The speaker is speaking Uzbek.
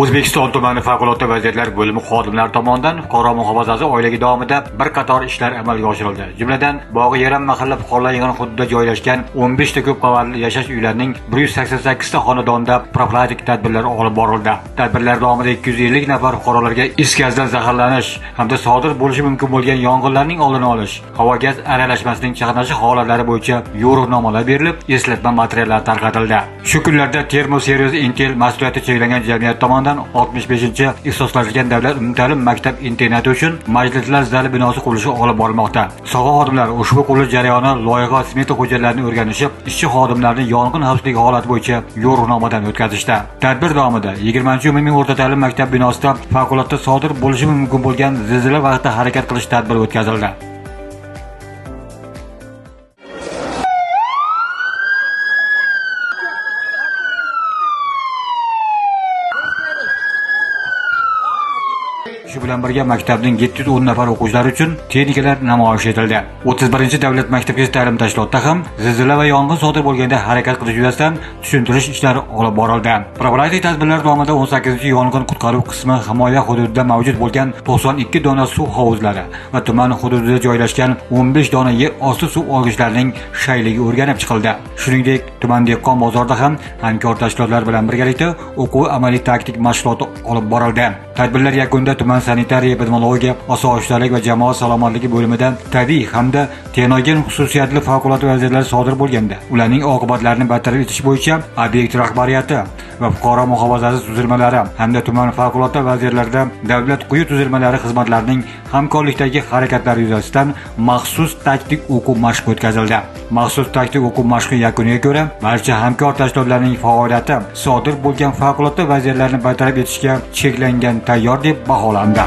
O'zbekiston tumani favqulodda vaziyatlar bo'limi xodimlari tomonidan fuqaro muhofazasi oyligi davomida bir qator ishlar amalga oshirildi. Jumladan, Bog'i-Yeram mahalla fuqarolar yig'ini hududida joylashgan 15 ta ko'p qavatli yashash uylarining 188 ta xonadonida profilaktik tadbirlar olib borildi. Tadbirlar davomida 250 nafar fuqarolarga is gazdan zaharlanish hamda sodir bo'lishi mumkin bo'lgan yong'inlarning oldini olish, havo gaz aralashmasining chaqnashi holatlari bo'yicha yo'riqnomalar berilib, eslatma materiallari tarqatildi. Shu kunlarda Termoservis Intel mas'uliyati cheklangan jamiyat tomonidan 65-ixtisoslashgan davlat umumta'lim maktab internati uchun majlislar zali binosi qurilishi olib borilmoqda. Soha xodimlari ushbu qurilish jarayoni, loyiha va smeta hujjatlarini o'rganishib, ishchi xodimlarni yong'in xavfsizligi holati bo'yicha yo'riqnomadan o'tkazishdi. Tadbir davomida 20-umumiy o'rta ta'lim maktab binosida favqulodda sodir bo'lishi mumkin bo'lgan zilzila vaqtida harakat qilish tadbiri o'tkazildi. Shu bilan birga maktabning 710 nafar o'quvchilari uchun texnikalar namoyish etildi. 31-davlat maktabgacha ta'lim tashkilotida ham zilzila va yong'in sodir bo'lganda harakat qilish yuzasidan tushuntirish ishlari olib borildi. Profilaktik tadbirlar davomida 18-yong'in qutqaruv qismi himoya hududida mavjud bo'lgan 92 dona suv hovuzlari va tuman hududida joylashgan 15 dona yer osti suv olgichlarining shayligi o'rganib chiqildi. Shuningdek, tuman dehqon bozorida ham hamkor tashkilotlar bilan birgalikda o'quv amaliy taktik mashg'uloti olib borildi. Tadbirlar yakunida tuman sanitariya, epidemiologiya, osoyishtalik va jamoat salomatligi bo'limida tabiiy hamda texnogen xususiyatli favqulodda vaziyatlar sodir bo'lganda ularning oqibatlarini bartaraf etish bo'yicha obyekt rahbariyati va fuqaro muhofazasi tuzilmalari hamda tuman favqulodda vaziyatlarda davlat quyi tuzilmalari xizmatlarining hamkorlikdagi harakatlari yuzasidan maxsus taktik o'quv mashqi o'tkazildi. Maxsus taktik o'quv mashqi yakuniga ko'ra barcha hamkor tashkilotlarning faoliyati sodir bo'lgan favqulodda vaziyatlarni bartaraf etishga cheklangan tayyor deb baholandi.